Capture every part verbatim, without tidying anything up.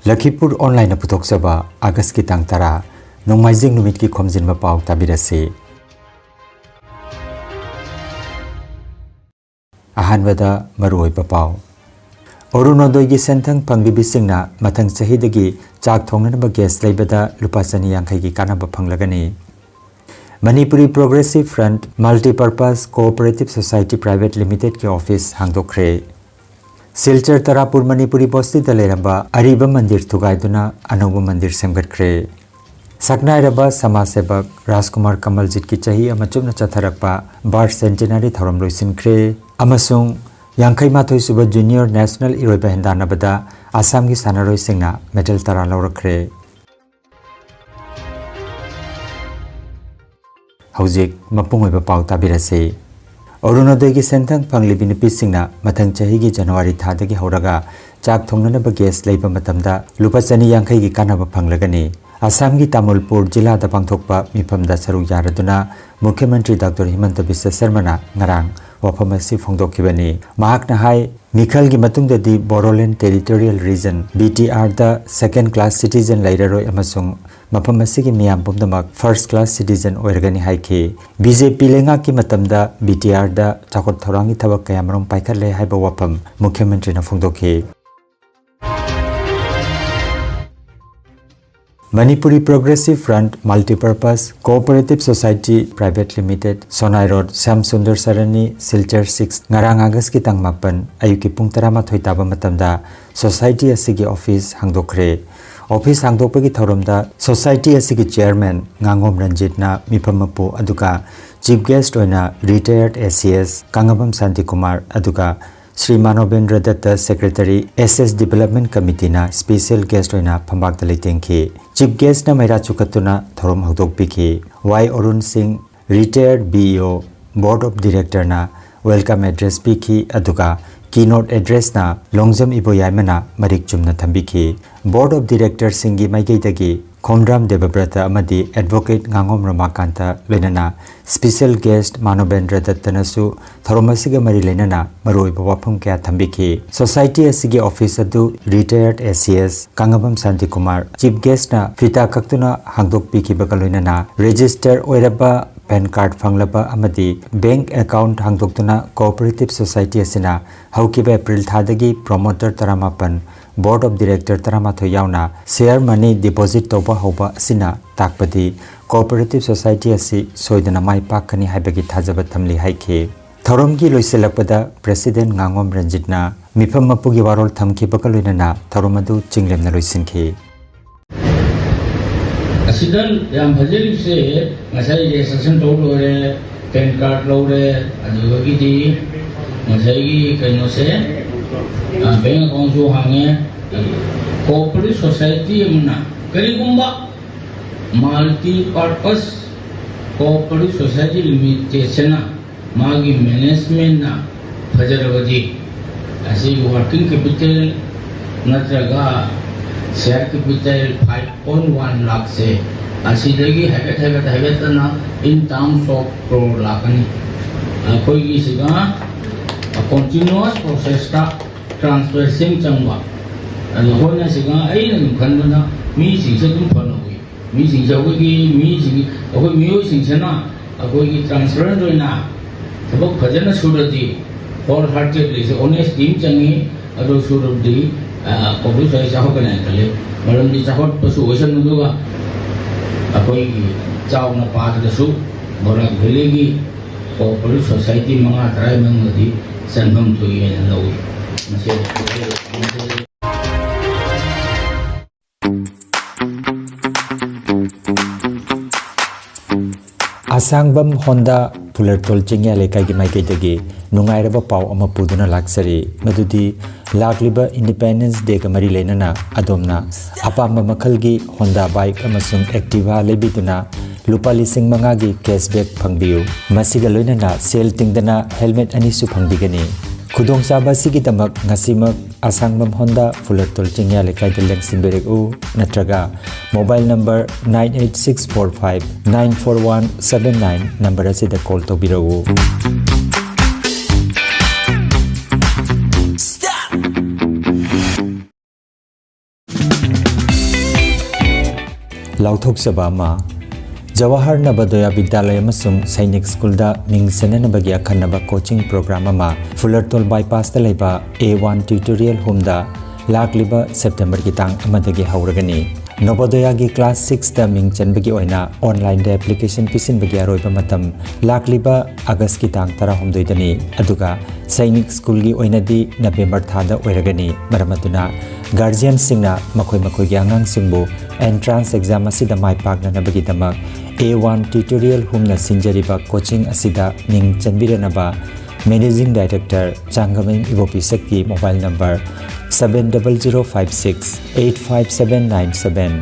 ꯂꯈꯤꯄꯨꯔ ꯑꯣꯟꯂꯥꯏꯟꯅ ꯄꯨꯊꯣꯛꯆꯕ ꯑꯥꯒꯁꯀꯤ ꯇꯥꯡ ꯇꯔꯥ, ꯅꯣꯡꯃꯥꯏꯖꯤꯡ ꯅꯨꯃꯤꯠꯀꯤ ꯈꯣꯝꯖꯤꯟꯕ ꯄꯥꯎ ꯇꯥꯕꯤꯔꯁꯤ꯫ ꯑꯍꯥꯟꯕꯗ ꯃꯔꯨꯑꯣꯏꯕ ꯄꯥꯎ꯫ ꯑꯔꯨꯅꯣꯗꯣꯏꯒꯤ ꯁꯦꯟꯊꯪ ꯐꯪꯂꯤꯕꯁꯤꯡꯅ ꯃꯊꯪ ꯆꯍꯤꯗꯒꯤ ꯆꯥꯛ ꯊꯣꯡꯅꯅꯕ ꯒ꯭ꯌꯥꯁ ꯂꯩꯕꯗ ꯂꯨꯄꯥ ꯆꯅꯤ ꯌꯥꯡꯈꯩꯒꯤ ꯀꯥꯟꯅꯕ ꯐꯪꯂꯒꯅꯤ꯫ Manipuri progressive front multipurpose cooperative society private ꯂꯤꯃꯤꯇꯦꯗꯀꯤ ꯑꯣꯐꯤꯁ ꯍꯥꯡꯗꯣꯛꯈ꯭ꯔꯦ꯫ ꯁꯤꯜꯆꯔ ꯇꯔꯥꯄꯨꯔ ꯃꯅꯤꯄꯨꯔꯤ ꯕꯁꯇꯤꯗ ꯂꯩꯔꯝꯕ ꯑꯔꯤꯕ ꯃꯟꯗꯤꯔ ꯊꯨꯒꯥꯏꯗꯨꯅ ꯑꯅꯧꯕ ꯃꯟꯗꯤꯔ ꯁꯦꯝꯒꯠꯈ꯭ꯔꯦ꯫ ꯁꯛꯅꯥꯏꯔꯕ ꯁꯃꯥꯖ ꯁꯦꯕꯛ ꯔꯥꯖꯀꯨꯃꯥꯔ ꯀꯃꯜꯖꯤꯠꯀꯤ ꯆꯍꯤ ꯑꯃ ꯆꯨꯞꯅ ꯆꯠꯊꯔꯛꯄ ꯕꯥꯔꯊ ꯁꯦꯟꯇꯦꯅꯔꯤ ꯊꯧꯔꯝ ꯂꯣꯏꯁꯤꯟꯈ꯭ꯔꯦ ꯑꯃꯁꯨꯡ ꯌꯥꯡꯈꯩ ꯃꯥꯊꯣꯏ ꯁꯨꯕ ꯖꯨꯅꯤꯌꯔ ꯅꯦꯁꯅꯦꯜ ꯏꯔꯣꯏꯕ ꯍꯦꯟꯗꯥꯟꯅꯕꯗ ꯑꯁꯥꯝꯒꯤ ꯁꯥꯟꯅꯔꯣꯏꯁꯤꯡꯅ ꯃꯦꯗꯜ ꯇꯔꯥ ꯂꯧꯔꯛꯈ꯭ꯔꯦ꯫ ꯍꯧꯖꯤꯛ ꯃꯄꯨꯡ ꯑꯣꯏꯕ ꯄꯥꯎ ꯇꯥꯕꯤꯔꯁꯤ꯫ ꯑꯔꯨꯅꯣꯗꯣꯏꯒꯤ ꯁꯦꯟꯊꯪ ꯐꯪꯂꯤꯕꯤ ꯅꯨꯄꯤꯁꯤꯡꯅ ꯃꯊꯪ ꯆꯍꯤꯒꯤ ꯖꯅꯋꯥꯔꯤ ꯊꯥꯗꯒꯤ ꯍꯧꯔꯒ ꯆꯥꯛ ꯊꯣꯡꯅꯅꯕ ꯒ꯭ꯌꯥꯁ ꯂꯩꯕ ꯃꯇꯝꯗ ꯂꯨꯄꯥ ꯆꯅꯤ ꯌꯥꯡꯈꯩꯒꯤ ꯀꯥꯟꯅꯕ ꯐꯪꯂꯒꯅꯤ꯫ ꯑꯁꯥꯝꯒꯤ ꯇꯥꯃꯨꯜꯄꯨꯔ ꯖꯤꯂꯥꯗ ꯄꯥꯡꯊꯣꯛꯄ ꯃꯤꯐꯝꯗ ꯁꯔꯨꯛ ꯌꯥꯔꯗꯨꯅ ꯃꯨꯈ꯭ꯌꯃꯟꯇ꯭ꯔꯤ ꯗꯥꯛꯇꯔ ꯍꯤꯃꯟꯇ ꯕꯤꯁ꯭ꯋ ꯁꯔꯃꯅ ꯉꯔꯥꯡ ꯋꯥꯐꯝ ꯑꯁꯤ ꯐꯣꯡꯗꯣꯛꯈꯤꯕꯅꯤ꯫ ꯃꯍꯥꯛꯅ ꯍꯥꯏ, ꯃꯤꯈꯜꯒꯤ ꯃꯇꯨꯡꯗꯗꯤ ꯕꯣꯔꯣꯂꯦꯟ ꯇꯦꯔꯤꯇꯣꯔꯤꯌꯦꯜ ꯔꯤꯖꯟ, ꯕꯤ ꯇꯤ ꯑꯥꯔꯗ, ꯁꯦꯀꯦꯟ ꯀ꯭ꯂꯥꯁ ꯁꯤꯇꯤꯖꯟ ꯂꯩꯔꯔꯣꯏ ꯑꯃꯁꯨꯡ ꯃꯐꯝ ꯑꯁꯤꯒꯤ ꯃꯤꯌꯥꯝ ꯄꯨꯝꯅꯃꯛ ꯐꯥꯔꯁ ꯀ꯭ꯂꯥꯁ ꯁꯤꯇꯤꯖꯟ ꯑꯣꯏꯔꯒꯅꯤ ꯍꯥꯏꯈꯤ꯫ ꯕꯤ ꯖꯦ ꯄꯤ ꯂꯩꯉꯥꯛꯀꯤ ꯃꯇꯝꯗ ꯕꯤ ꯇꯤ ꯑꯥꯔꯗ ꯆꯥꯎꯈꯠ ꯊꯧꯔꯥꯡꯒꯤ ꯊꯕꯛ ꯀꯌꯥꯃꯔꯨꯝ ꯄꯥꯏꯈꯠꯂꯦ ꯍꯥꯏꯕ ꯋꯥꯐꯝ ꯃꯨꯈ꯭ꯌꯃꯟꯇ꯭ꯔꯤꯅ ꯐꯣꯡꯗꯣꯛꯈꯤ꯫ Manipuri progressive front multipurpose cooperative society private limited, Sonai road, Shyam Sundar ꯁꯔꯅꯤ, ꯁꯤꯜꯆꯔ ꯁꯤꯛꯁ, ꯉꯔꯥꯡ ꯑꯥꯒꯁꯀꯤ ꯇꯥꯡ ꯃꯥꯄꯟ ꯑꯌꯨꯛꯀꯤ ꯄꯨꯡ ꯇꯔꯥꯃꯥꯊꯣꯏ ꯇꯥꯕ ꯃꯇꯝꯗ ꯁꯣꯁꯥꯏꯇꯤ ꯑꯁꯤꯒꯤ ꯑꯣꯐꯤꯁ ꯍꯥꯡꯗꯣꯛꯈ꯭ꯔꯦ꯫ ꯑꯣꯐꯤꯁ ꯍꯥꯡꯗꯣꯛꯄꯒꯤ ꯊꯧꯔꯝꯗ ꯁꯣꯁꯥꯏꯇꯤ ꯑꯁꯤꯒꯤ ꯆꯤꯌꯔꯃꯦꯟ ꯉꯥꯉꯣꯝ ꯔꯟꯖꯤꯠꯅ ꯃꯤꯐꯝ ꯃꯄꯨ, ꯑꯗꯨꯒ ꯆꯤꯐ ꯒꯦꯁ꯭ꯠ ꯑꯣꯏꯅ ꯔꯤꯇꯥꯌꯔꯗ ꯑꯦ ꯁꯤ ꯑꯦꯁ ꯀꯥꯉꯕꯝ ꯁꯥꯟꯇꯤꯀꯨꯃꯥꯔ, ꯑꯗꯨꯒ ꯁ꯭ꯔꯤ ꯃꯥꯅꯣꯕꯦꯟꯗ꯭ꯔ ꯗꯠꯇ, ꯁꯦꯀ꯭ꯔꯦꯇꯔꯤ, ꯑꯦꯁ ꯑꯦꯁ ꯗꯤꯚꯦꯂꯞꯃꯦꯟꯠ ꯀꯃꯤꯇꯤꯅ ꯁ꯭ꯄꯦꯁꯤꯌꯦꯜ ꯒꯦꯁ꯭ꯠ ꯑꯣꯏꯅ ꯐꯝꯕꯥꯛꯇ ꯂꯩꯇꯦꯡꯈꯤ꯫ ꯆꯤꯐ ꯒꯦꯁ꯭ꯠꯅ ꯃꯩꯔꯥ ꯆꯨꯈꯠꯇꯨꯅ ꯊꯧꯔꯝ ꯍꯧꯗꯣꯛꯄꯤꯈꯤ꯫ ꯋꯥꯏ ꯑꯔꯨꯟ ꯁꯤꯡ, ꯔꯤꯇꯥꯌꯔꯗ ꯕꯤ ꯏ ꯑꯣ, ꯕꯣꯔꯗ ꯑꯣꯐ ꯗꯤꯔꯦꯛꯇꯔꯅ ꯋꯦꯜꯀꯝ ꯑꯦꯗ꯭ꯔꯦꯁ ꯄꯤꯈꯤ, ꯑꯗꯨꯒ ꯀꯤꯅꯣꯠ ꯑꯦꯗ꯭ꯔꯦꯁꯅ ꯂꯣꯡꯖꯝ ꯏꯕꯣꯌꯥꯏꯃꯅ ꯃꯔꯤꯛ ꯆꯨꯝꯅ ꯊꯝꯕꯤꯈꯤ꯫ ꯕꯣꯔꯗ ꯑꯣꯐ ꯗꯤꯔꯦꯛꯇꯔꯁꯤꯡꯒꯤ ꯃꯥꯏꯀꯩꯗꯒꯤ ꯈꯣꯝꯗ꯭ꯔꯥꯝ ꯗꯦꯕꯕ꯭ꯔꯇ ꯑꯃꯗꯤ Advocate ꯉꯥꯉꯣꯝ ꯔꯃꯥꯀꯥꯟꯇ ꯂꯣꯏꯅꯅ special guest ꯃꯥꯅꯣꯕꯦꯟꯗ꯭ꯔ ꯗꯠꯇꯅꯁꯨ ꯊꯧꯔꯝ ꯑꯁꯤꯒ ꯃꯔꯤ ꯂꯩꯅꯅ ꯃꯔꯨꯑꯣꯏꯕ ꯋꯥꯐꯝ ꯀꯌꯥ ꯊꯝꯕꯤꯈꯤ꯫ Society ꯑꯁꯤꯒꯤ office ꯑꯗꯨ retired A C S ꯀꯪꯉꯕꯝ Shantikumar chief guestꯅ ꯐꯤꯇꯥ ꯀꯛꯇꯨꯅ ꯍꯥꯡꯗꯣꯛꯄꯤꯈꯤꯕꯒ ꯂꯣꯏꯅꯅ register ꯑꯣꯏꯔꯕ PAN card ꯐꯪꯂꯕ ꯑꯃꯗꯤ bank account ꯍꯥꯡꯗꯣꯛꯇꯨꯅ Cooperative Society ꯑꯁꯤꯅ ꯍꯧꯈꯤꯕ April ꯊꯥꯗꯒꯤ promoter ꯇꯔꯥꯃꯥꯄꯟ, Board of Director ꯇꯔꯥꯃꯥꯊꯣꯏ ꯌꯥꯎꯅ share money deposit ꯇꯧꯕ ꯍꯧꯕ ꯑꯁꯤꯅ ꯇꯥꯛꯄꯗꯤ Cooperative Society ꯑꯁꯤ ꯁꯣꯏꯗꯅ ꯃꯥꯏ ꯄꯥꯛꯀꯅꯤ ꯍꯥꯏꯕꯒꯤ ꯊꯥꯖꯕ ꯊꯝꯂꯤ ꯍꯥꯏꯈꯤ꯫ ꯊꯧꯔꯝꯒꯤ ꯂꯣꯏꯁꯤꯜꯂꯛꯄꯗ President ꯉꯥꯉꯣꯝ ꯔꯟꯖꯤꯠꯅ ꯃꯤꯐꯝ ꯃꯄꯨꯒꯤ ꯋꯥꯔꯣꯜ ꯊꯝꯈꯤꯕꯒ ꯂꯣꯏꯅꯅ ꯊꯧꯔꯝ ꯑꯗꯨ ꯆꯤꯡꯂꯦꯝꯅ ꯂꯣꯏꯁꯤꯟꯈꯤ꯫ ꯑꯁꯤꯗ ꯌꯥꯝ ꯐꯖꯔꯤꯕꯁꯦ ꯉꯁꯥꯏ registration ꯇꯧ ꯂꯣꯏꯔꯦ, PAN card ꯂꯧꯔꯦ, ꯑꯗꯨꯗꯒꯤꯗꯤ ꯉꯁꯥꯏꯒꯤ ꯀꯩꯅꯣꯁꯦ, bank accountꯁꯨ ꯍꯥꯡꯉꯦ꯫ Cooperative society ꯑꯃꯅ ꯀꯔꯤꯒꯨꯝꯕ multi purpose cooperative society limitedꯁꯤꯅ ꯃꯥꯒꯤ managementꯅ ꯐꯖꯔꯕꯗꯤ, ꯑꯁꯤ working capital ꯅꯠꯇ꯭ꯔꯒ share capital five point one ꯂꯥꯛꯁꯦ, ꯑꯁꯤꯗꯒꯤ ꯍꯥꯏꯒꯠ ꯍꯥꯏꯒꯠ ꯍꯥꯏꯒꯠꯇꯅ in terms of crore ꯂꯥꯛꯀꯅꯤ꯫ ꯑꯩꯈꯣꯏꯒꯤ ꯁꯤꯒ continuous processꯇ transparency ꯆꯪꯕ꯫ ꯑꯗꯨ ꯑꯩꯈꯣꯏꯅ ꯁꯤꯒ ꯑꯩꯅ ꯑꯗꯨꯝ ꯈꯟꯕꯗ ꯃꯤꯁꯤꯡꯁꯦ ꯑꯗꯨꯝ ꯐꯅ ꯎꯏ꯫ ꯃꯤꯁꯤꯡꯁꯦ ꯑꯩꯈꯣꯏꯒꯤ ꯃꯤꯁꯤꯡ, ꯑꯩꯈꯣꯏ ꯃꯤꯑꯣꯏꯁꯤꯡꯁꯤꯅ ꯑꯩꯈꯣꯏꯒꯤ transparent ꯑꯣꯏꯅ ꯊꯕꯛ ꯐꯖꯅ ꯁꯨꯔꯗꯤ, whole heartedlyꯁꯦ honesty ꯑꯃ ꯆꯪꯉꯤ꯫ ꯑꯗꯨ ꯁꯨꯔꯕꯗꯤ cooperative society ꯆꯥꯎꯈꯠꯀꯅꯤ ꯍꯥꯏꯅ ꯈꯜꯂꯤ꯫ ꯃꯔꯝꯗꯤ ꯆꯥꯎꯈꯠꯄꯁꯨ ꯑꯣꯏꯁꯅꯨ, ꯑꯗꯨꯒ ꯑꯩꯈꯣꯏꯒꯤ ꯆꯥꯎꯅ ꯄꯥꯗ꯭ꯔꯁꯨ ꯕꯣꯔꯥꯛ valleyꯒꯤ cooperative society ꯃꯉꯥ ꯇꯔꯥꯒꯤ ꯃꯅꯨꯡꯗꯗꯤ ꯆꯟꯐꯝ ꯊꯣꯛꯏ ꯍꯥꯏꯅ ꯂꯧꯏ꯫ ꯃꯁꯤ ꯑꯁꯥꯡꯕꯝ ꯍꯣꯟꯗꯥ ꯐꯨꯂꯔꯇꯣꯜ ꯆꯤꯡꯌꯥ ꯂꯩꯀꯥꯏꯒꯤ ꯃꯥꯏꯀꯩꯗꯒꯤ ꯅꯨꯡꯉꯥꯏꯔꯕ ꯄꯥꯎ ꯑꯃ ꯄꯨꯗꯨꯅ ꯂꯥꯛꯆꯔꯤ, ꯃꯗꯨꯗꯤ ꯂꯥꯛꯂꯤꯕ Independence Dayꯒ ꯃꯔꯤ ꯂꯩꯅꯅ ꯑꯗꯣꯝꯅ ꯑꯄꯥꯝꯕ ꯃꯈꯜꯒꯤ Honda bike ꯑꯃꯁꯨꯡ Activa ꯂꯩꯕꯤꯗꯨꯅ ꯂꯨꯄꯥ ꯂꯤꯁꯤꯡ ꯃꯉꯥꯒꯤ cashback ꯐꯪꯕꯤꯌꯨ꯫ ꯃꯁꯤꯒ ꯂꯣꯏꯅꯅ ꯁꯦꯜ ꯇꯤꯡꯗꯅ helmet ꯑꯅꯤꯁꯨ ꯐꯪꯕꯤꯒꯅꯤ꯫ ꯈꯨꯗꯣꯡꯆꯥꯕ ꯑꯁꯤꯒꯤꯗꯃꯛ ꯉꯁꯤꯃꯛ ꯑꯁꯥꯡꯕꯝ ꯍꯣꯟꯗꯥ, ꯐꯨꯂꯔꯇꯣꯜ ꯆꯤꯡꯌꯥ ꯂꯩꯀꯥꯏꯗ ꯂꯦꯡꯁꯤꯟꯕꯤꯔꯛꯎ, ꯅꯠꯇ꯭ꯔꯒ mobile number nine eight six four five nine four one seven nine number ꯑꯁꯤꯗ call ꯇꯧꯕꯤꯔꯛꯎ꯫ ꯂꯥꯎꯊꯣꯛꯆꯕ ꯑꯃ, ꯖꯋꯥꯍꯔ ꯅꯕꯣꯗꯌ ꯕꯤꯗ꯭ꯌꯥꯂꯌ ꯑꯃꯁꯨꯡ ꯁꯩꯅꯤꯛ ꯁ꯭ꯀꯨꯜꯗ ꯃꯤꯡ ꯆꯟꯅꯅꯕꯒꯤ ꯑꯈꯟꯅꯕ coaching program ꯑꯃ ꯐꯨꯂꯔꯇꯣꯜ bypassꯇ ꯂꯩꯕ A one tutorial homeꯗ ꯂꯥꯛꯂꯤꯕ Septemberꯒꯤ ꯇꯥꯡ ꯑꯃꯗꯒꯤ ꯍꯧꯔꯒꯅꯤ꯫ ꯅꯕꯣꯗꯌꯒꯤ class sixꯇ ꯃꯤꯡ ꯆꯟꯕꯒꯤ ꯑꯣꯏꯅ onlineꯗ application ꯄꯤꯁꯤꯟꯕꯒꯤ ꯑꯔꯣꯏꯕ ꯃꯇꯝ ꯂꯥꯛꯂꯤꯕ Augustꯀꯤ ꯇꯥꯡ ꯇꯔꯥꯍꯨꯝꯗꯣꯏꯗꯅꯤ, ꯑꯗꯨꯒ ꯁꯩꯅꯤꯛ ꯁ꯭ꯀꯨꯜꯒꯤ ꯑꯣꯏꯅꯗꯤ November ꯊꯥꯗ ꯑꯣꯏꯔꯒꯅꯤ꯫ ꯃꯔꯝ ꯑꯗꯨꯅ guardianꯁꯤꯡꯅ ꯃꯈꯣꯏ ꯃꯈꯣꯏꯒꯤ ꯑꯉꯥꯡꯁꯤꯡꯕꯨ entrance exam ꯑꯁꯤꯗ ꯃꯥꯏ ꯄꯥꯛꯅꯅꯕꯒꯤꯗꯃꯛ A one tutorial homeꯅ ꯁꯤꯟꯖꯔꯤꯕ coaching ꯑꯁꯤꯗ ꯃꯤꯡ ꯆꯟꯕꯤꯔꯅꯕ Managing Director ꯆꯥꯡꯒꯃꯌꯨꯝ ꯏꯕꯣꯄꯤꯁꯛꯀꯤ mobile number seven double zero five six eight five seven nine seven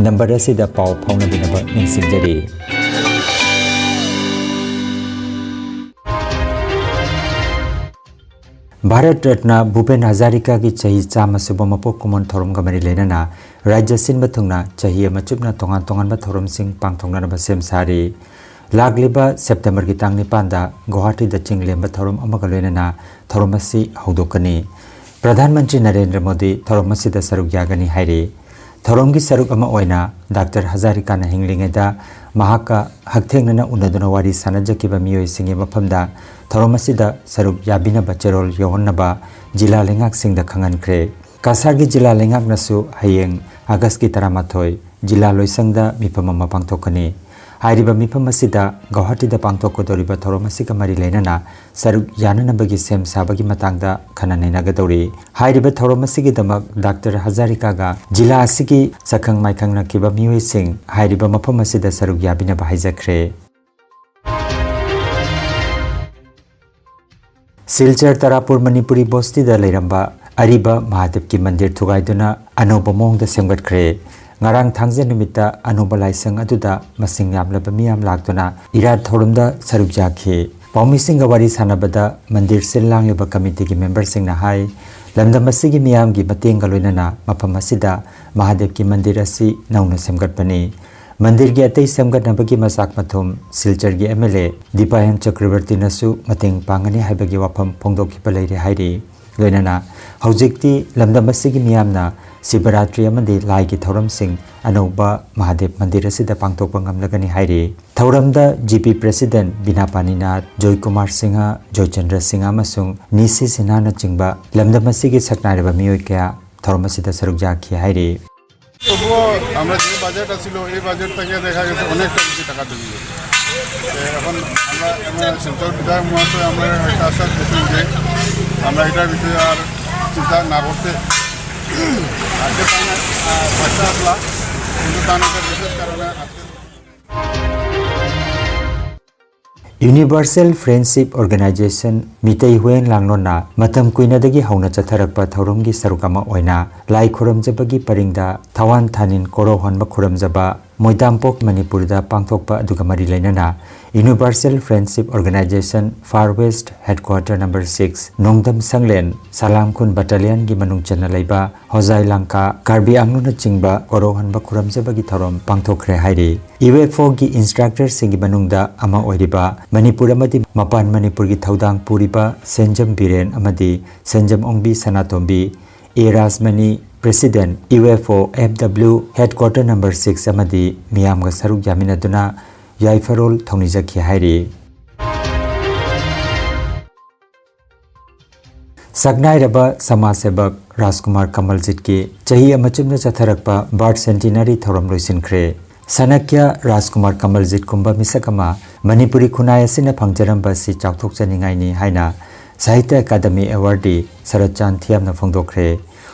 number ꯑꯁꯤꯗ ꯄꯥꯎ ꯐꯥꯎꯅꯕꯤꯅꯕ ꯅꯤꯡꯁꯤꯡꯖꯔꯤ꯫ ꯚꯥꯔꯠ ꯔꯠꯅ ꯚꯨꯄꯦꯟ ꯍꯖꯥꯔꯤꯀꯥꯒꯤ ꯆꯍꯤ ꯆꯥꯝꯃ ꯁꯨꯕ ꯃꯄꯣꯛ ꯀꯨꯝꯑꯣꯟ ꯊꯧꯔꯝꯒ ꯃꯔꯤ ꯂꯩꯅꯅ ꯔꯥꯖ꯭ꯌ ꯁꯤꯟꯕ ꯊꯨꯡꯅ ꯆꯍꯤ ꯑꯃ ꯆꯨꯞꯅ ꯇꯣꯉꯥꯟ ꯇꯣꯉꯥꯟꯕ ꯊꯧꯔꯝꯁꯤꯡ ꯄꯥꯡꯊꯣꯛꯅꯅꯕ ꯁꯦꯝ ꯁꯥꯔꯤ꯫ ꯂꯥꯛꯂꯤꯕ Septemberꯒꯤ ꯇꯥꯡ ꯅꯤꯄꯥꯟꯗ ꯒꯨꯋꯥꯍꯥꯇꯤꯗ ꯆꯤꯡ ꯂꯦꯝꯕ ꯊꯧꯔꯝ ꯑꯃꯒ ꯂꯣꯏꯅꯅ ꯊꯧꯔꯝ ꯑꯁꯤ ꯍꯧꯗꯣꯛꯀꯅꯤ꯫ ꯄ꯭ꯔꯙꯥꯟ ꯃꯟꯇ꯭ꯔꯤ ꯅꯔꯦꯟꯗ꯭ꯔ ꯃꯣꯗꯤ ꯊꯧꯔꯝ ꯑꯁꯤꯗ ꯁꯔꯨꯛ ꯌꯥꯒꯅꯤ ꯍꯥꯏꯔꯤ꯫ ꯊꯧꯔꯝꯒꯤ ꯁꯔꯨꯛ ꯑꯃ ꯑꯣꯏꯅ ꯗꯥꯛꯇꯔ ꯍꯖꯥꯔꯤꯀꯥꯅ ꯍꯤꯡꯂꯤꯉꯩꯗ ꯃꯍꯥꯛꯀ ꯍꯛꯊꯦꯡꯅꯅ ꯎꯅꯗꯨꯅ ꯋꯥꯔꯤ ꯁꯥꯅꯖꯈꯤꯕ ꯃꯤꯑꯣꯏꯁꯤꯡꯒꯤ ꯃꯐꯝꯗ ꯊꯧꯔꯝ ꯑꯁꯤꯗ ꯁꯔꯨꯛ ꯌꯥꯕꯤꯅꯕ ꯆꯦꯔꯣꯜ ꯌꯧꯍꯟꯅꯕ ꯖꯤꯂꯥ ꯂꯩꯉꯥꯛꯁꯤꯡꯗ ꯈꯪꯍꯟꯈ꯭ꯔꯦ꯫ ꯀꯁꯥꯔꯒꯤ ꯖꯤꯂꯥ ꯂꯩꯉꯥꯛꯅꯁꯨ ꯍꯌꯦꯡ Augustꯀꯤ ꯇꯔꯥꯃꯥꯊꯣꯏ, ꯖꯤꯂꯥ ꯂꯣꯏꯁꯪꯗ ꯃꯤꯐꯝ ꯑꯃ ꯄꯥꯡꯊꯣꯛꯀꯅꯤ꯫ ꯍꯥꯏꯔꯤꯕ ꯃꯤꯐꯝ ꯑꯁꯤꯗ ꯒꯧꯍꯥꯇꯤꯗ ꯄꯥꯡꯊꯣꯛꯀꯗꯧꯔꯤꯕ ꯊꯧꯔꯝ ꯑꯁꯤꯒ ꯃꯔꯤ ꯂꯩꯅꯅ ꯁꯔꯨꯛ ꯌꯥꯅꯅꯕꯒꯤ ꯁꯦꯝ ꯁꯥꯕꯒꯤ ꯃꯇꯥꯡꯗ ꯈꯟꯅ ꯅꯩꯅꯒꯗꯧꯔꯤ꯫ ꯍꯥꯏꯔꯤꯕ ꯊꯧꯔꯝ ꯑꯁꯤꯒꯤꯗꯃꯛ ꯗꯥꯛꯇꯔ ꯍꯖꯥꯔꯤꯀꯥꯒ ꯖꯤꯂꯥ ꯑꯁꯤꯒꯤ ꯁꯛꯈꯪ ꯃꯥꯏꯈꯪꯅꯈꯤꯕ ꯃꯤꯑꯣꯏꯁꯤꯡ ꯍꯥꯏꯔꯤꯕ ꯃꯐꯝ ꯑꯁꯤꯗ ꯁꯔꯨꯛ ꯌꯥꯕꯤꯅꯕ ꯍꯥꯏꯖꯈ꯭ꯔꯦ꯫ ꯁꯤꯜꯆꯔ ꯇꯔꯥꯄꯨꯔ ꯃꯅꯤꯄꯨꯔꯤ ꯕꯣꯁꯇꯤꯗ ꯂꯩꯔꯝꯕ ꯑꯔꯤꯕ ꯃꯍꯥꯗꯦꯕꯀꯤ ꯃꯟꯗꯤꯔ ꯊꯨꯒꯥꯏꯗꯨꯅ ꯑꯅꯧꯕ ꯃꯑꯣꯡꯗ ꯁꯦꯝꯒꯠꯈ꯭ꯔꯦ꯫ ꯉꯔꯥꯡ ꯊꯥꯡꯖ ꯅꯨꯃꯤꯠꯇ ꯑꯅꯧꯕ ꯂꯥꯏꯁꯪ ꯑꯗꯨꯗ ꯃꯁꯤꯡ ꯌꯥꯝꯂꯕ ꯃꯤꯌꯥꯝ ꯂꯥꯛꯇꯨꯅ ꯏꯔꯥꯠ ꯊꯧꯔꯝꯗ ꯁꯔꯨꯛ ꯌꯥꯈꯤ꯫ ꯄꯥꯎꯃꯤꯁꯤꯡꯒ ꯋꯥꯔꯤ ꯁꯥꯟꯅꯕꯗ ꯃꯟꯗꯤꯔ ꯁꯤꯜ ꯂꯥꯡꯂꯤꯕ ꯀꯃꯤꯇꯤꯒꯤ ꯃꯦꯝꯕꯔꯁꯤꯡꯅ ꯍꯥꯏ, ꯂꯝꯗꯝ ꯑꯁꯤꯒꯤ ꯃꯤꯌꯥꯝꯒꯤ ꯃꯇꯦꯡꯒ ꯂꯣꯏꯅꯅ ꯃꯐꯝ ꯑꯁꯤꯗ ꯃꯍꯥꯗꯦꯕꯀꯤ ꯃꯟꯗꯤꯔ ꯑꯁꯤ ꯅꯧꯅ ꯁꯦꯝꯒꯠꯄꯅꯤ꯫ ꯃꯟꯗꯤꯔꯒꯤ ꯑꯇꯩ ꯁꯦꯝꯒꯠꯅꯕꯒꯤ ꯃꯆꯥꯛ ꯃꯊꯨꯝ ꯁꯤꯜꯆꯔꯒꯤ M L A ꯗꯤꯄꯥꯌꯟ ꯆꯀ꯭ꯔꯕꯔꯇꯤꯅꯁꯨ ꯃꯇꯦꯡ ꯄꯥꯡꯒꯅꯤ ꯍꯥꯏꯕꯒꯤ ꯋꯥꯐꯝ ꯐꯣꯡꯗꯣꯛꯈꯤꯕ ꯂꯩꯔꯦ ꯍꯥꯏꯔꯤ꯫ ꯂꯣꯏꯅꯅ ꯍꯧꯖꯤꯛꯇꯤ ꯂꯝꯗꯝ ꯑꯁꯤꯒꯤ ꯃꯤꯌꯥꯝꯅ ꯁꯤꯕꯔꯥꯇ꯭ꯔꯤ ꯑꯃꯗꯤ ꯂꯥꯏꯒꯤ ꯊꯧꯔꯝꯁꯤꯡ ꯑꯅꯧꯕ ꯃꯍꯥꯗꯦꯕ ꯃꯟꯗꯤꯔ ꯑꯁꯤꯗ ꯄꯥꯡꯊꯣꯛꯄ ꯉꯝꯂꯒꯅꯤ ꯍꯥꯏꯔꯤ꯫ ꯊꯧꯔꯝꯗ G P President ꯕꯤꯅꯥ ꯄꯥꯅꯤꯅꯥꯊ, ꯖꯣꯏ ꯀꯨꯃꯥꯔ ꯁꯤꯡꯍ, ꯖꯣꯏꯆꯟꯗ꯭ꯔ ꯁꯤꯡꯍ ꯑꯃꯁꯨꯡ ꯅꯤꯁꯤ ꯁꯤꯟꯍꯥꯅꯆꯤꯡꯕ ꯂꯝꯗꯝ ꯑꯁꯤꯒꯤ ꯁꯛꯅꯥꯏꯔꯕ ꯃꯤꯑꯣꯏ ꯀꯌꯥ ꯊꯧꯔꯝ ꯑꯁꯤꯗ ꯁꯔꯨꯛ ꯌꯥꯈꯤ ꯍꯥꯏꯔꯤ꯫ তবুও আমরা যে বাজেট আছিল, এই বাজেট থেকে দেখা গেছে অনেকটা বেশি টাকা জমি গেছে। তো এখন আমরা এমন শিলচর বিধায়ক মহাশয় আমরা একটা আশ্বাস দিয়েছেন যে আমরা এটার বিষয়ে আর চিন্তা না করতে। আজকে তার, আহ, পয়সা আসলা, কিন্তু তার একটা বিশেষ কারণে আজকে Universal Friendship Organization Meitei Huiyen ꯂꯥꯡꯂꯣꯟꯅ ꯃꯇꯝ ꯀꯨꯏꯅꯗꯒꯤ ꯍꯧꯅ ꯆꯠꯊꯔꯛꯄ ꯊꯧꯔꯝꯒꯤ ꯁꯔꯨꯛ ꯑꯃ ꯑꯣꯏꯅ ꯂꯥꯏ ꯈꯨꯔꯨꯝꯖꯕꯒꯤ ꯄꯔꯤꯡꯗ ꯊꯋꯥꯟ ꯊꯥꯅꯤꯟ ꯀꯣꯔꯧ ꯍꯣꯟꯕ ꯈꯨꯔꯨꯝꯖꯕ ꯃꯣꯏꯗꯥꯝꯄꯣꯛ ꯃꯅꯤꯄꯨꯔꯗ ꯄꯥꯡꯊꯣꯛꯄ ꯑꯗꯨꯒ ꯃꯔꯤ ꯂꯩꯅꯅ Universal Friendship Organization Far West Headquarter number six, ꯅꯣꯡꯗꯝ ꯁꯪꯂꯦꯟ, ꯁꯂꯥꯝ ꯈꯨꯟ battalionꯒꯤ ꯃꯅꯨꯡ ꯆꯟꯅ ꯂꯩꯕ ꯍꯣꯖꯥꯏ ꯂꯥꯡꯀꯥ, ꯀꯥꯔꯕꯤ ꯑꯪꯒ꯭ꯂꯨꯅꯆꯤꯡꯕ ꯀꯣꯔꯧꯍꯟꯕ ꯈꯨꯔꯨꯝꯖꯕꯒꯤ ꯊꯧꯔꯝ ꯄꯥꯡꯊꯣꯛꯈ꯭ꯔꯦ ꯍꯥꯏꯔꯤ꯫ UFOꯒꯤ instructorꯁꯤꯡꯒꯤ ꯃꯅꯨꯡꯗ ꯑꯃ ꯑꯣꯏꯔꯤꯕ ꯃꯅꯤꯄꯨꯔ ꯑꯃꯗꯤ ꯃꯄꯥꯟ ꯃꯅꯤꯄꯨꯔꯒꯤ ꯊꯧꯗꯥꯡ ꯄꯨꯔꯤꯕ ꯁꯦꯟꯖꯝ ꯕꯤꯔꯦꯟ ꯑꯃꯗꯤ ꯁꯦꯟꯖꯝ ꯑꯣꯡꯕꯤ ꯁꯅꯥꯇꯣꯝꯕꯤ, A Rajmani, President, UFO F W Headquarter number six ꯑꯃꯗꯤ ꯃꯤꯌꯥꯝꯒ ꯁꯔꯨꯛ ꯌꯥꯃꯤꯟꯅꯗꯨꯅ ꯌꯥꯏꯐꯔꯣꯜ ꯊꯧꯅꯤꯖꯈꯤ ꯍꯥꯏꯔꯤ꯫ ꯁꯛꯅꯥꯏꯔꯕ ꯁꯃꯥꯖ ꯁꯦꯕꯛ ꯔꯥꯖꯀꯨꯃꯥꯔ ꯀꯃꯜꯖꯤꯠꯀꯤ ꯆꯍꯤ ꯑꯃ ꯆꯨꯞꯅ ꯆꯠꯊꯔꯛꯄ birth centenary ꯊꯧꯔꯝ ꯂꯣꯏꯁꯤꯟꯈ꯭ꯔꯦ꯫ ꯁꯅꯀ꯭ꯌ ꯔꯥꯖꯀꯨꯃꯥꯔ ꯀꯃꯜꯖꯤꯠꯀꯨꯝꯕ ꯃꯤꯁꯛ ꯑꯃ ꯃꯅꯤꯄꯨꯔꯤ ꯈꯨꯟꯅꯥꯏ ꯑꯁꯤꯅ ꯐꯪꯖꯔꯝꯕ ꯑꯁꯤ ꯆꯥꯎꯊꯣꯛꯆꯅꯤꯡꯉꯥꯏꯅꯤ ꯍꯥꯏꯅ ꯁꯥꯍꯤꯇ꯭ꯌ ꯑꯦꯀꯥꯗꯃꯤ awardee ꯁꯔꯠꯆꯥꯟ ꯊꯤꯌꯥꯝꯅ ꯐꯣꯡꯗꯣꯛꯈ꯭ꯔꯦ꯫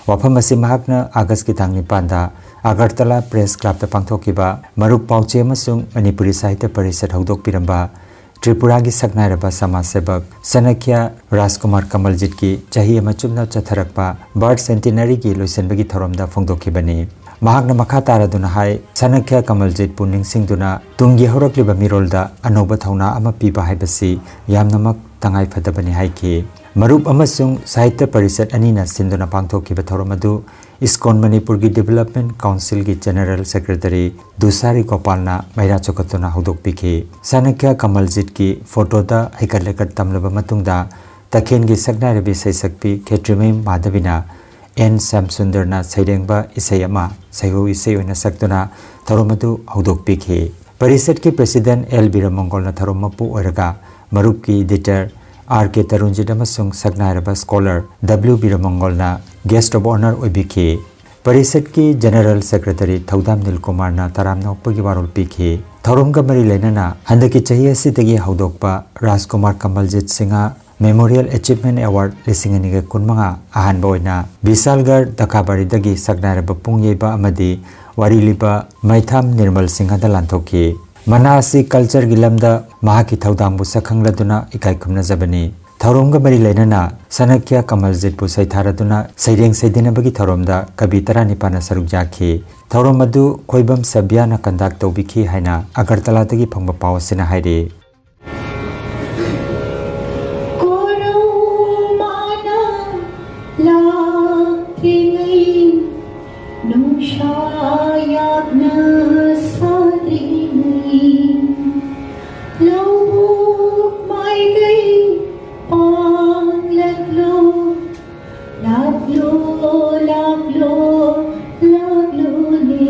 ꯋꯥꯐꯝ ꯑꯁꯤ ꯃꯍꯥꯛꯅ ꯑꯥꯒꯁꯀꯤ ꯇꯥꯡ ꯅꯤꯄꯥꯟꯗ ꯑꯒꯔꯇꯂꯥ Press Clubꯇ ꯄꯥꯡꯊꯣꯛꯈꯤꯕ ꯃꯔꯨꯞ ꯄꯥꯎꯆꯦ ꯑꯃꯁꯨꯡ ꯃꯅꯤꯄꯨꯔꯤ ꯁꯥꯍꯤꯇ꯭ꯌ ꯄꯔꯤꯁꯠ ꯍꯧꯗꯣꯛꯄꯤꯔꯝꯕ ꯇ꯭ꯔꯤꯄꯨꯔꯥꯒꯤ ꯁꯛꯅꯥꯏꯔꯕ ꯁꯃꯥꯖ ꯁꯦꯕꯛ ꯁꯅꯀ꯭ꯌ ꯔꯥꯖꯀꯨꯃꯥꯔ ꯀꯃꯜꯖꯤꯠꯀꯤ ꯆꯍꯤ ꯑꯃ ꯆꯨꯞꯅ ꯆꯠꯊꯔꯛꯄ birth centenaryꯒꯤ ꯂꯣꯏꯁꯤꯟꯕꯒꯤ ꯊꯧꯔꯝꯗ ꯐꯣꯡꯗꯣꯛꯈꯤꯕꯅꯤ꯫ ꯃꯍꯥꯛꯅ ꯃꯈꯥ ꯇꯥꯔꯗꯨꯅ ꯍꯥꯏ, ꯁꯅꯀ꯭ꯌ ꯀꯃꯜꯖꯤꯠꯄꯨ ꯅꯤꯡꯁꯤꯡꯗꯨꯅ ꯇꯨꯡꯒꯤ ꯍꯧꯔꯛꯂꯤꯕ ꯃꯤꯔꯣꯜꯗ ꯑꯅꯧꯕ ꯊꯧꯅꯥ ꯑꯃ ꯄꯤꯕ ꯍꯥꯏꯕꯁꯤ ꯌꯥꯝꯅꯃꯛ ꯇꯉꯥꯏ ꯐꯗꯕꯅꯤ ꯍꯥꯏꯈꯤ꯫ ꯃꯔꯨꯞ ꯑꯃꯁꯨꯡ ꯁꯥꯍꯤꯇ꯭ꯌ ꯄꯔꯤꯁꯠ ꯑꯅꯤꯅ ꯁꯤꯟꯗꯨꯅ ꯄꯥꯡꯊꯣꯛꯈꯤꯕ ꯊꯧꯔꯝ ꯑꯗꯨ ꯏꯁꯀꯣꯟ ꯃꯅꯤꯄꯨꯔꯒꯤ ꯗꯤꯕꯦꯂꯞꯃꯦꯟ ꯀꯥꯎꯟꯁꯤꯜꯒꯤ ꯖꯦꯅꯔꯦꯜ ꯁꯦꯀ꯭ꯔꯦꯇꯔꯤ ꯗꯨꯁꯥꯔꯤ ꯒꯣꯄꯥꯜꯅ ꯃꯩꯔꯥ ꯆꯣꯀꯠꯇꯨꯅ ꯍꯧꯗꯣꯛꯄꯤꯈꯤ꯫ ꯆꯥꯅꯀ꯭ꯌ ꯀꯃꯜꯖꯤꯠꯀꯤ ꯐꯣꯇꯣꯗ ꯍꯩꯀꯠ ꯂꯩꯀꯠ ꯇꯝꯂꯕ ꯃꯇꯨꯡꯗ, ꯇꯈꯦꯜꯒꯤ ꯁꯛꯅꯥꯏꯔꯕꯤ ꯁꯩꯁꯛꯄꯤ ꯈꯦꯇ꯭ꯔꯤꯃꯌꯨꯝ ꯃꯥꯙꯕꯤꯅ ꯑꯦꯟ ꯁ꯭ꯌꯥꯝꯁꯨꯟꯗꯔꯅ ꯁꯩꯔꯦꯡꯕ ꯏꯁꯩ ꯑꯃ ꯁꯩꯍꯧ ꯏꯁꯩ ꯑꯣꯏꯅ ꯁꯛꯇꯨꯅ ꯊꯧꯔꯝ ꯑꯗꯨ ꯍꯧꯗꯣꯛꯄꯤꯈꯤ꯫ ꯄꯔꯤꯁꯠꯀꯤ ꯄ꯭ꯔꯦꯁꯤꯗꯦꯟꯠ ꯑꯦꯜ ꯕꯤꯔꯃꯪꯒꯣꯜꯅ ꯊꯧꯔꯝ ꯃꯄꯨ ꯑꯣꯏꯔꯒ, ꯃꯔꯨꯞꯀꯤ ꯏꯗꯤꯇꯔ ꯑꯥꯔ ꯀꯦ ꯇꯔꯨꯟꯖꯤꯠ ꯑꯃꯁꯨꯡ ꯁꯛꯅꯥꯏꯔꯕ ꯁ꯭ꯀꯣꯂꯔ ꯗꯕ꯭ꯂꯤꯎ ꯕꯤꯔꯃꯪꯒꯣꯜꯅ ꯒꯦꯁ꯭ꯠ ꯑꯣꯐ ꯑꯣꯅꯔ ꯑꯣꯏꯕꯤꯈꯤ꯫ ꯄꯔꯤꯁꯠꯀꯤ ꯖꯦꯅꯔꯦꯜ ꯁꯦꯀ꯭ꯔꯦꯇꯔꯤ ꯊꯧꯗꯥꯝ ꯅꯤꯜꯀꯨꯃꯥꯔꯅ ꯇꯔꯥꯝꯅ ꯑꯣꯛꯄꯒꯤ ꯋꯥꯔꯣꯜ ꯄꯤꯈꯤ꯫ ꯊꯧꯔꯝꯒ ꯃꯔꯤ ꯂꯩꯅꯅ ꯍꯟꯗꯛꯀꯤ ꯆꯍꯤ ꯑꯁꯤꯗꯒꯤ ꯍꯧꯗꯣꯛꯄ ꯔꯥꯖꯀꯨꯃꯥꯔ ꯀꯃꯜꯖꯤꯠ ꯁꯤꯡꯍ ꯃꯦꯃꯣꯔꯤꯌꯦꯜ ꯑꯦꯆꯤꯚꯃꯦꯟꯠ ꯑꯦꯋꯥꯔꯗ ꯂꯤꯁꯤꯡ ꯑꯅꯤꯒ ꯀꯨꯟꯃꯉꯥ ꯑꯍꯥꯟꯕ ꯑꯣꯏꯅ ꯕꯤꯁꯥꯜꯒꯔ ꯗꯀꯥꯕꯥꯔꯤꯗꯒꯤ ꯁꯛꯅꯥꯏꯔꯕ ꯄꯨꯡ ꯌꯩꯕ ꯑꯃꯗꯤ ꯋꯥꯔꯤ ꯂꯤꯕ ꯃꯩꯊꯥꯝ ꯅꯤꯔꯃꯜ ꯁꯤꯡꯍꯗ ꯂꯥꯟꯊꯣꯛꯈꯤ꯫ ꯃꯅꯥ ꯑꯁꯤ ꯀꯜꯆꯔꯒꯤ ꯂꯝꯗ ꯃꯍꯥꯛꯀꯤ ꯊꯧꯗꯥꯡꯕꯨ ꯁꯛꯈꯪꯂꯗꯨꯅ ꯏꯀꯥꯏ ꯈꯨꯝꯅꯖꯕꯅꯤ꯫ ꯊꯧꯔꯝꯒ ꯃꯔꯤ ꯂꯩꯅꯅ ꯆꯥꯅꯀ꯭ꯌ ꯀꯃꯜꯖꯤꯠꯄꯨ ꯁꯩꯊꯥꯔꯗꯨꯅ ꯁꯩꯔꯦꯡ ꯁꯩꯗꯅꯕꯒꯤ ꯊꯧꯔꯝꯗ ꯀꯕꯤ ꯇꯔꯥꯅꯤꯄꯥꯟꯅ ꯁꯔꯨꯛ ꯌꯥꯈꯤ꯫ ꯊꯧꯔꯝ ꯑꯗꯨ ꯈꯣꯏꯕꯝ ꯁꯕ꯭ꯌꯥꯅ ꯀꯟꯗꯛ ꯇꯧꯕꯤꯈꯤ ꯍꯥꯏꯅ ꯑꯒꯔꯇꯂꯥꯗꯒꯤ ꯐꯪꯕ ꯄꯥꯎ ꯑꯁꯤꯅ ꯍꯥꯏꯔꯤ꯫ ꯀꯣꯔꯧ ꯃꯥꯅ ꯂꯥꯛꯇ꯭ꯔꯤꯉꯩ, ꯅꯨꯡꯁꯥ ꯌꯥꯝꯅ ꯁꯥꯗ꯭ꯔꯤꯉꯩ, ꯂꯧꯕꯨꯛ ꯃꯥꯏꯀꯩ ꯄꯥꯡꯂꯛꯂꯣ, ꯂꯥꯛꯂꯣ, ꯂꯥꯛꯂꯣ, ꯂꯥꯛꯂꯣꯅꯦ꯫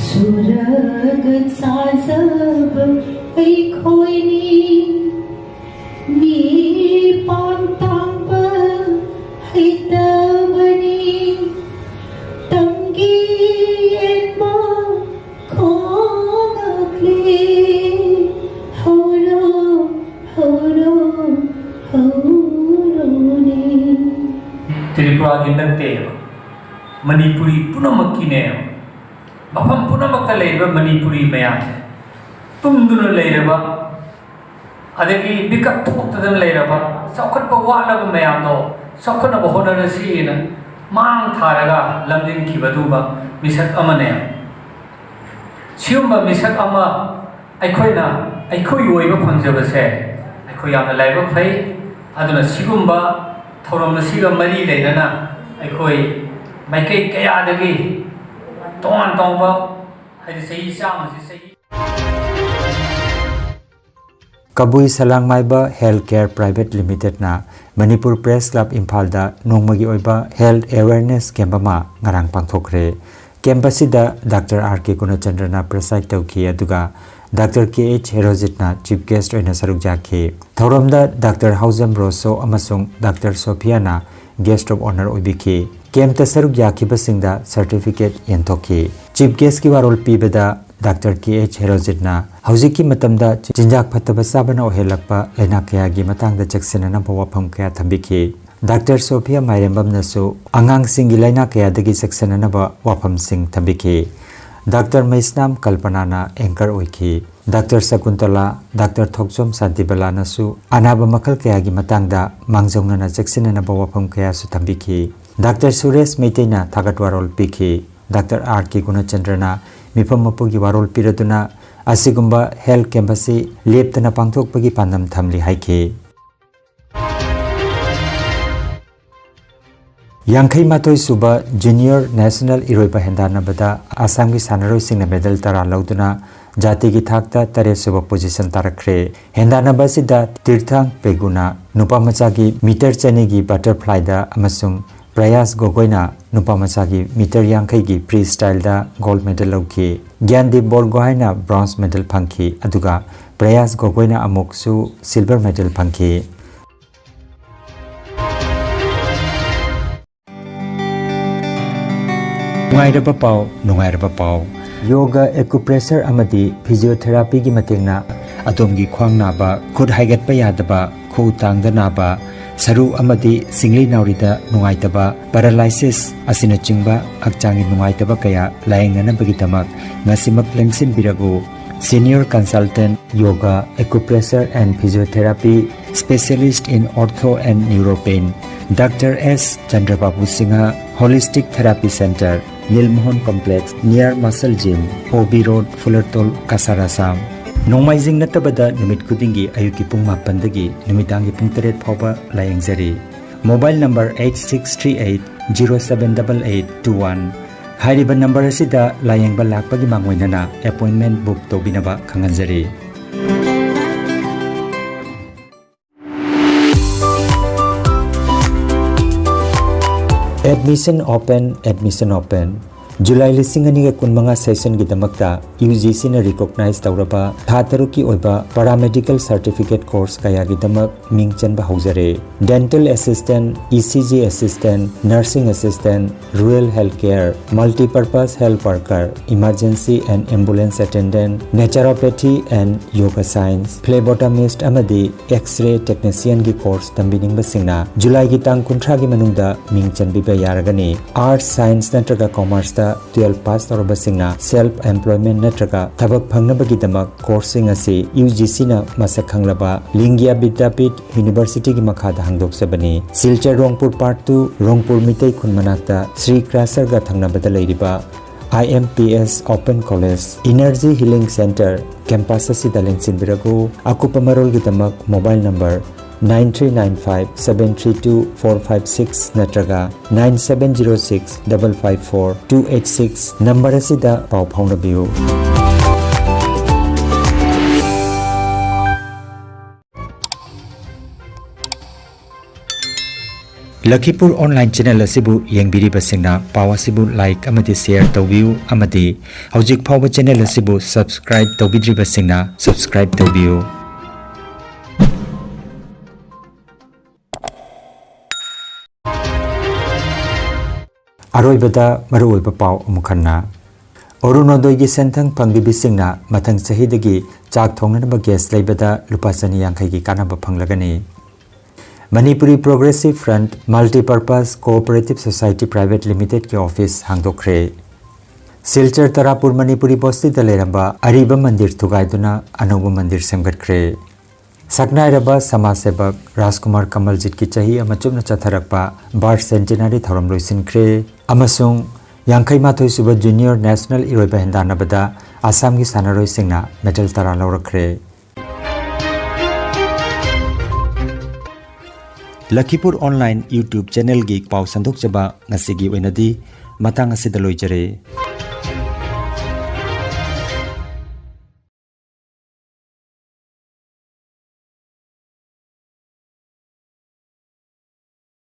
ꯁꯨꯔꯒ ꯆꯥꯖꯕ ꯑꯩꯈꯣꯏꯅꯤ, ꯃꯤ ꯄꯥꯡ ꯇꯥꯡꯕ ꯍꯩꯇꯕꯅꯤ꯫ ꯇꯝꯒꯦ ꯌꯦꯟꯕ ꯈꯣꯡꯉꯛꯂꯦ꯫ ꯍꯧꯔꯣ, ꯍꯧꯔꯣ, ꯍꯧꯔꯣꯅꯦ꯫ ꯇ꯭ꯔꯤꯄꯨꯔꯥꯒꯤ ꯅꯠꯇꯦꯕ, ꯃꯅꯤꯄꯨꯔꯤ ꯄꯨꯝꯅꯃꯛꯀꯤꯅꯦꯕ꯫ ꯃꯐꯝ ꯄꯨꯝꯅꯃꯛꯇ ꯂꯩꯔꯤꯕ ꯃꯅꯤꯄꯨꯔꯤ ꯃꯌꯥꯝꯁꯦ, ꯇꯨꯝꯗꯨꯅ ꯂꯩꯔꯕ, ꯑꯗꯒꯤ ꯃꯤꯀꯞ ꯊꯣꯛꯇꯗꯅ ꯂꯩꯔꯕ, ꯆꯥꯎꯈꯠꯄ ꯋꯥꯠꯂꯕ ꯃꯌꯥꯝꯗꯣ ꯆꯥꯎꯈꯠꯅꯕ ꯍꯣꯠꯅꯔꯁꯤꯅ ꯃꯥꯡ ꯊꯥꯔꯒ ꯂꯝꯖꯤꯡꯈꯤꯕꯗꯨꯒ ꯃꯤꯁꯛ ꯑꯃꯅꯦ꯫ ꯁꯤꯒꯨꯝꯕ ꯃꯤꯁꯛ ꯑꯃ ꯑꯩꯈꯣꯏꯅ, ꯑꯩꯈꯣꯏꯒꯤ ꯑꯣꯏꯕ ꯐꯪꯖꯕꯁꯦ, ꯑꯩꯈꯣꯏ ꯌꯥꯝꯅ ꯂꯥꯏꯕꯛ ꯐꯩ꯫ ꯑꯗꯨꯅ ꯁꯤꯒꯨꯝꯕ ꯊꯧꯔꯝ ꯑꯁꯤꯒ ꯃꯔꯤ ꯂꯩꯅꯅ ꯑꯩꯈꯣꯏ ꯃꯥꯏꯀꯩ ꯀꯌꯥꯗꯒꯤ ꯇꯣꯉꯥꯟ ꯇꯣꯉꯥꯟꯕ, ꯍꯥꯏꯗꯤ ꯆꯍꯤ ꯆꯥꯝꯃꯁꯤ ꯆꯍꯤ ꯀꯕꯨꯏ ꯁꯂꯥꯡꯃꯥꯏꯕ ꯍꯦꯜꯊ ꯀꯦꯌꯔ ꯄ꯭ꯔꯥꯏꯚꯦꯠ ꯂꯤꯃꯤꯇꯦꯗꯅ ꯃꯅꯤꯄꯨꯔ ꯄ꯭ꯔꯦꯁ ꯀ꯭ꯂꯕ ꯏꯝꯐꯥꯜꯗ ꯅꯣꯡꯃꯒꯤ ꯑꯣꯏꯕ ꯍꯦꯜꯊ ꯑꯦꯋꯦꯌꯔꯅꯦꯁ ꯀꯦꯝꯞ ꯑꯃ ꯉꯔꯥꯡ ꯄꯥꯡꯊꯣꯛꯈ꯭ꯔꯦ꯫ ꯀꯦꯝꯞ ꯑꯁꯤꯗ ꯗꯥꯛꯇꯔ ꯑꯥꯔ ꯀꯦ ꯒꯨꯅꯆꯟꯗ꯭ꯔꯅ ꯄ꯭ꯔꯦꯁꯥꯏꯗ ꯇꯧꯈꯤ, ꯑꯗꯨꯒ ꯗꯥꯛꯇꯔ ꯀꯦ ꯑꯩꯆ ꯍꯦꯔꯣꯖꯤꯠꯅ ꯆꯤꯐ ꯒꯦꯁ꯭ꯠ ꯑꯣꯏꯅ ꯁꯔꯨꯛ ꯌꯥꯈꯤ꯫ ꯊꯧꯔꯝꯗ ꯗꯥꯛꯇꯔ ꯍꯥꯎꯖꯝ ꯔꯣꯁꯣ ꯑꯃꯁꯨꯡ ꯗꯥꯛꯇꯔ ꯁꯣꯐꯤꯌꯥꯅ ꯒꯦꯁ꯭ꯠ ꯑꯣꯐ ꯑꯣꯅꯔ ꯑꯣꯏꯕꯤꯈꯤ꯫ ꯀꯦꯝꯞꯇ ꯁꯔꯨꯛ ꯌꯥꯈꯤꯕꯁꯤꯡꯗ ꯁꯔꯇꯤꯐꯤꯀꯦꯠ ꯌꯦꯟꯊꯣꯛꯈꯤ꯫ ꯆꯤꯐ ꯒꯦꯁ꯭ꯠꯀꯤ ꯋꯥꯔꯣꯜ ꯄꯤꯕꯗ ꯗꯥꯛꯇꯔ ꯀꯦ ꯑꯩꯆ ꯍꯦꯔꯣꯖꯤꯠꯅ ꯍꯧꯖꯤꯛꯀꯤ ꯃꯇꯝꯗ ꯆꯤꯟꯖꯥꯛ ꯐꯠꯇꯕ ꯆꯥꯕꯅ ꯑꯣꯏꯍꯜꯂꯛꯄ ꯂꯥꯏꯅꯥ ꯀꯌꯥꯒꯤ ꯃꯇꯥꯡꯗ ꯆꯦꯛꯁꯤꯟꯅꯅꯕ ꯋꯥꯐꯝ ꯀꯌꯥ ꯊꯝꯕꯤꯈꯤ꯫ ꯗꯥꯛꯇꯔ ꯁꯣꯐꯤꯌꯥ ꯃꯥꯏꯔꯦꯝꯕꯝꯅꯁꯨ ꯑꯉꯥꯡꯁꯤꯡꯒꯤ ꯂꯥꯏꯅꯥ ꯀꯌꯥꯗꯒꯤ ꯆꯦꯛꯁꯤꯟꯅꯅꯕ ꯋꯥꯐꯝꯁꯤꯡ ꯊꯝꯕꯤꯈꯤ꯫ ꯗꯥꯛꯇꯔ ꯃꯩꯁꯅꯥꯝ ꯀꯜꯄꯅꯥꯅ ꯑꯦꯡꯀꯔ ꯑꯣꯏꯈꯤ꯫ ꯗꯥꯛꯇꯔ ꯁꯀꯨꯟꯇꯂꯥ, ꯗꯥꯛꯇꯔ ꯊꯣꯛꯆꯣꯝ ꯁꯥꯟꯇꯤꯕꯂꯥꯅꯁꯨ ꯑꯅꯥꯕ ꯃꯈꯜ ꯀꯌꯥꯒꯤ ꯃꯇꯥꯡꯗ ꯃꯥꯡꯖꯧꯅꯅ ꯆꯦꯛꯁꯤꯟꯅꯅꯕ ꯋꯥꯐꯝ ꯀꯌꯥꯁꯨ ꯊꯝꯕꯤꯈꯤ꯫ ꯗꯥꯛꯇꯔ ꯁꯨꯔꯦꯁ ꯃꯩꯇꯩꯅ ꯊꯥꯒꯠ ꯋꯥꯔꯣꯜ ꯄꯤꯈꯤ꯫ ꯗꯥꯛꯇꯔ ꯑꯥꯔ ꯀꯦ ꯒꯨꯅꯆꯟꯗ꯭ꯔꯅ ꯃꯤꯐꯝ ꯃꯄꯨꯒꯤ ꯋꯥꯔꯣꯜ ꯄꯤꯔꯗꯨꯅ ꯑꯁꯤꯒꯨꯝꯕ ꯍꯦꯜꯊ ꯀꯦꯝꯞ ꯑꯁꯤ ꯂꯦꯞꯇꯅ ꯄꯥꯡꯊꯣꯛꯄꯒꯤ ꯄꯥꯟꯗꯝ ꯊꯝꯂꯤ ꯍꯥꯏꯈꯤ꯫ ꯌꯥꯡꯈꯩ ꯃꯥꯊꯣꯏ ꯁꯨꯕ ꯖꯨꯅꯤꯌꯔ ꯅꯦꯁꯅꯦꯜ ꯏꯔꯣꯏꯕ ꯍꯦꯟꯗꯥꯟꯅꯕꯗ ꯑꯁꯥꯝꯒꯤ ꯁꯥꯟꯅꯔꯣꯏꯁꯤꯡꯅ ꯃꯦꯗꯜ ꯇꯔꯥ ꯂꯧꯗꯨꯅ ꯖꯥꯇꯤꯒꯤ ꯊꯥꯛꯇ ꯇꯔꯦꯠ ꯁꯨꯕ ꯄꯣꯖꯤꯁꯟ ꯇꯥꯔꯛꯈ꯭ꯔꯦ꯫ ꯍꯦꯟꯗꯥꯟꯅꯕ ꯑꯁꯤꯗ ꯇꯤꯔꯊꯥꯡ ꯄꯦꯒꯨꯅ ꯅꯨꯄꯥ ꯃꯆꯥꯒꯤ ꯃꯤꯇꯔ ꯆꯅꯤꯒꯤ ꯕꯇꯔꯐ꯭ꯂꯥꯏꯗ ꯑꯃꯁꯨꯡ ꯄ꯭ꯔꯌꯥꯁ ꯒꯣꯒꯣꯏꯅ ꯅꯨꯄꯥ ꯃꯆꯥꯒꯤ ꯃꯤꯇꯔ ꯌꯥꯡꯈꯩꯒꯤ ꯐ꯭ꯔꯤ ꯁ꯭ꯇꯥꯏꯜꯗ ꯒꯣꯜꯗ ꯃꯦꯗꯜ ꯂꯧꯈꯤ꯫ ꯒ꯭ꯌꯥꯟꯗꯤꯞ ꯕꯣꯔꯒꯣꯍꯥꯏꯅ ꯕ꯭ꯔꯣꯟꯖ ꯃꯦꯗꯜ ꯐꯪꯈꯤ, ꯑꯗꯨꯒ ꯄ꯭ꯔꯌꯥꯁ ꯒꯣꯒꯣꯏꯅ ꯑꯃꯨꯛꯁꯨ ꯁꯤꯜꯚꯔ ꯃꯦꯗꯜ ꯐꯪꯈꯤ꯫ ꯅꯨꯡꯉꯥꯏꯔꯕ ꯄꯥꯎ, ꯅꯨꯡꯉꯥꯏꯔꯕ ꯄꯥꯎ꯫ ꯌꯣꯒ, ꯑꯦꯀꯨꯄ꯭ꯔꯦꯁꯔ ꯑꯃꯗꯤ ꯐꯤꯖꯤꯑꯣꯊꯦꯔꯥꯄꯤꯒꯤ ꯃꯇꯦꯡꯅ ꯑꯗꯣꯝꯒꯤ ꯈ꯭ꯋꯥꯡ ꯅꯥꯕ, ꯈꯨꯠ ꯍꯥꯏꯒꯠꯄ ꯌꯥꯗꯕ, ꯈꯨꯎ ꯇꯥꯡꯗ ꯅꯥꯕ, ꯁꯔꯨ ꯑꯃꯗꯤ ꯁꯤꯡꯂꯤ ꯅꯥꯎꯔꯤꯗ ꯅꯨꯡꯉꯥꯏꯇꯕ, ꯄꯦꯔꯥꯂꯥꯏꯁꯤꯁ ꯑꯁꯤꯅꯆꯤꯡꯕ ꯍꯛꯆꯥꯡꯒꯤ ꯅꯨꯡꯉꯥꯏꯇꯕ ꯀꯌꯥ ꯂꯥꯌꯦꯡꯅꯅꯕꯒꯤꯗꯃꯛ ꯉꯁꯤꯃꯛ ꯂꯦꯡꯁꯤꯟꯕꯤꯔꯛꯎ꯫ Senior Consultant, Yoga, Acupressure and Physiotherapy, Specialist in Ortho and Neuropain, Doctor S Chandrababu Singha, Holistic Therapy Center, Nilmohan Complex, near Muscle Gym, O B Road, Fulertol, Cachar, Assam. ꯅꯣꯡꯃꯥꯏꯖꯤꯡ ꯅꯠꯇꯕꯗ ꯅꯨꯃꯤꯠ ꯈꯨꯗꯤꯡꯒꯤ ꯑꯌꯨꯛꯀꯤ ꯄꯨꯡ ꯃꯥꯄꯟꯗꯒꯤ ꯅꯨꯃꯤꯗꯥꯡꯒꯤ ꯄꯨꯡ ꯇꯔꯦꯠ ꯐꯥꯎꯕ ꯂꯥꯌꯦꯡꯖꯔꯤ꯫ Mobile number eight six three eight zero seven eight eight two one꯫ ꯍꯥꯏꯔꯤꯕ ꯅꯝꯕꯔ ꯑꯁꯤꯗ ꯂꯥꯌꯦꯡꯕ ꯂꯥꯛꯄꯒꯤ ꯃꯥꯡꯑꯣꯏꯅꯅ ꯑꯦꯄꯣꯏꯟꯃꯦꯟ ꯕꯨꯛ ꯇꯧꯕꯤꯅꯕ ꯈꯪꯍꯟꯖꯔꯤ꯫ Admission open, admission open꯫ July ꯂꯤꯁꯤꯡ ꯑꯅꯤꯒ ꯀꯨꯟꯃꯉꯥ ꯁꯦꯁꯟꯒꯤꯗꯃꯛꯇ ꯌꯨ ꯖꯤ ꯁꯤꯅ ꯔꯤꯀꯣꯛꯅꯥꯏꯖ ꯇꯧꯔꯕ ꯊꯥ ꯇꯔꯨꯛꯀꯤ ꯑꯣꯏꯕ ꯄꯔꯥꯃꯦꯗꯤꯀꯦꯜ ꯁꯔꯇꯤꯐꯤꯀꯦꯠ ꯀꯣꯔꯁ ꯀꯌꯥꯒꯤꯗꯃꯛ ꯃꯤꯡ ꯆꯟꯕ ꯍꯧꯖꯔꯦ꯫ Dental assistant, E C G assistant, nursing assistant, rural health care, multipurpose health worker, emergency and ambulance attendant, naturopathy and yoga science, phlebotomist ꯑꯃꯗꯤ X-ray technicianꯒꯤ ꯀꯣꯔꯁ ꯇꯝꯕꯤꯅꯤꯡꯕꯁꯤꯡꯅ ꯖꯨꯂꯥꯏꯒꯤ ꯇꯥꯡ ꯀꯨꯟꯊ꯭ꯔꯥꯒꯤ ꯃꯅꯨꯡꯗ ꯃꯤꯡ ꯆꯟꯕꯤꯕ ꯌꯥꯔꯒꯅꯤ꯫ ꯑꯥꯔꯠꯁ, ꯁꯥꯏꯟꯁ ꯅꯠꯇ꯭ꯔꯒ ꯀꯣꯃꯔꯁꯇ ꯇꯨꯌꯦꯜꯐ ꯄꯥꯁ ꯇꯧꯔꯕꯁꯤꯡꯅ ꯁꯦꯜꯐ ꯑꯦꯝꯄ꯭ꯂꯣꯏꯃꯦꯟ ꯅꯠꯇ꯭ꯔꯒ ꯊꯕꯛ ꯐꯪꯅꯕꯒꯤꯗꯃꯛ ꯀꯣꯔꯁꯁꯤꯡ ꯑꯁꯤ ꯌꯨ ꯖꯤ ꯁꯤꯅ ꯃꯁꯛ ꯈꯪꯂꯕ ꯂꯤꯡꯒ꯭ꯌꯥ ꯕꯤꯗ꯭ꯌꯥꯄꯤꯊ ꯌꯨꯅꯤꯚꯔꯁꯤꯇꯤꯒꯤ ꯃꯈꯥꯗ ꯍꯥꯡꯗꯣꯛꯆꯕꯅꯤ꯫ ꯁꯤꯜꯆꯔ ꯔꯣꯡꯄꯨꯔ ꯄꯥꯔꯠ ꯇꯨ, ꯔꯣꯡꯄꯨꯔ ꯃꯤꯇꯩ ꯈꯨꯟ ꯃꯅꯥꯛꯇ ꯁ꯭ꯔꯤ ꯀ꯭ꯔꯥꯁꯔꯒ ꯊꯪꯅꯕꯗ ꯂꯩꯔꯤꯕ I M P S Open College Energy Healing Center campus ꯑꯁꯤꯗ ꯂꯦꯡꯁꯤꯟꯕꯤꯔꯛꯎ꯫ ꯑꯀꯨꯞꯄ ꯃꯔꯣꯜꯒꯤꯗꯃꯛ mobile number nine three nine five seven three two four five six ꯅꯠꯇ꯭ꯔꯒ nine seven zero six double five four two eight six number ꯑꯁꯤꯗ ꯄꯥꯎ ꯐꯥꯎꯅꯕꯤꯌꯨ꯫ ꯂꯈꯤꯄꯨꯔ online channel ꯑꯁꯤꯕꯨ ꯌꯦꯡꯕꯤꯔꯤꯕꯁꯤꯡꯅ ꯄꯥꯎ ꯑꯁꯤꯕꯨ like ꯑꯃꯗꯤ share ꯇꯧꯕꯤꯌꯨ, ꯑꯃꯗꯤ ꯍꯧꯖꯤꯛ ꯐꯥꯎꯕ ꯆꯦꯅꯦꯜ ꯑꯁꯤꯕꯨ ꯁꯕꯁꯀ꯭ꯔꯥꯏꯕ ꯇꯧꯕꯤꯗ꯭ꯔꯤꯕꯁꯤꯡꯅ ꯁꯕꯁꯀ꯭ꯔꯥꯏꯕ ꯇꯧꯕꯤꯌꯨ꯫ ꯑꯔꯣꯏꯕꯗ ꯃꯔꯨꯑꯣꯏꯕ ꯄꯥꯎ ꯑꯃꯨꯛ ꯍꯟꯅ꯫ ꯑꯔꯨꯅꯣꯗꯣꯏꯒꯤ ꯁꯦꯟꯊꯪ ꯐꯪꯂꯤꯕꯁꯤꯡꯅ ꯃꯊꯪ ꯆꯍꯤꯗꯒꯤ ꯆꯥꯛ ꯊꯣꯡꯅꯅꯕ ꯒ꯭ꯌꯥꯁ ꯂꯩꯕꯗ ꯂꯨꯄꯥ ꯆꯅꯤ ꯌꯥꯡꯈꯩꯒꯤ ꯀꯥꯟꯅꯕ ꯐꯪꯂꯒꯅꯤ꯫ Manipuri progressive front multipurpose cooperative society private ꯂꯤꯃꯤꯇꯦꯗꯀꯤ ꯑꯣꯐꯤꯁ ꯍꯥꯡꯗꯣꯛꯈ꯭ꯔꯦ꯫ ꯁꯤꯜꯆꯔ ꯇꯔꯥꯄꯨꯔ ꯃꯅꯤꯄꯨꯔꯤ ꯕꯁꯇꯤꯗ ꯂꯩꯔꯝꯕ ꯑꯔꯤꯕ ꯃꯟꯗꯤꯔ ꯊꯨꯒꯥꯏꯗꯨꯅ ꯑꯅꯧꯕ ꯃꯟꯗꯤꯔ ꯁꯦꯝꯒꯠꯈ꯭ꯔꯦ꯫ ꯁꯛꯅꯥꯏꯔꯕ ꯁꯃꯥꯖ ꯁꯦꯕꯛ ꯔꯥꯖꯀꯨꯃꯥꯔ ꯀꯃꯜꯖꯤꯠꯀꯤ ꯆꯍꯤ ꯑꯃ ꯆꯨꯞꯅ ꯆꯠꯊꯔꯛꯄ ꯕꯥꯔꯊ ꯁꯦꯟꯇꯦꯅꯔꯤ ꯊꯧꯔꯝ ꯂꯣꯏꯁꯤꯟꯈ꯭ꯔꯦ ꯑꯃꯁꯨꯡ ꯌꯥꯡꯈꯩ ꯃꯥꯊꯣꯏ ꯁꯨꯕ ꯖꯨꯅꯤꯌꯔ ꯅꯦꯁꯅꯦꯜ ꯏꯔꯣꯏꯕ ꯍꯦꯟꯗꯥꯟꯅꯕꯗ ꯑꯁꯥꯝꯒꯤ ꯁꯥꯟꯅꯔꯣꯏꯁꯤꯡꯅ medal ꯇꯔꯥ ꯂꯧꯔꯛꯈ꯭ꯔꯦ꯫ ꯂꯈꯤꯄꯨꯔ online YouTube channelꯒꯤ ꯄꯥꯎ ꯁꯟꯗꯣꯛꯆꯕ ꯉꯁꯤꯒꯤ ꯑꯣꯏꯅꯗꯤ ꯃꯇꯥꯡ ꯑꯁꯤꯗ ꯂꯣꯏꯖꯔꯦ꯫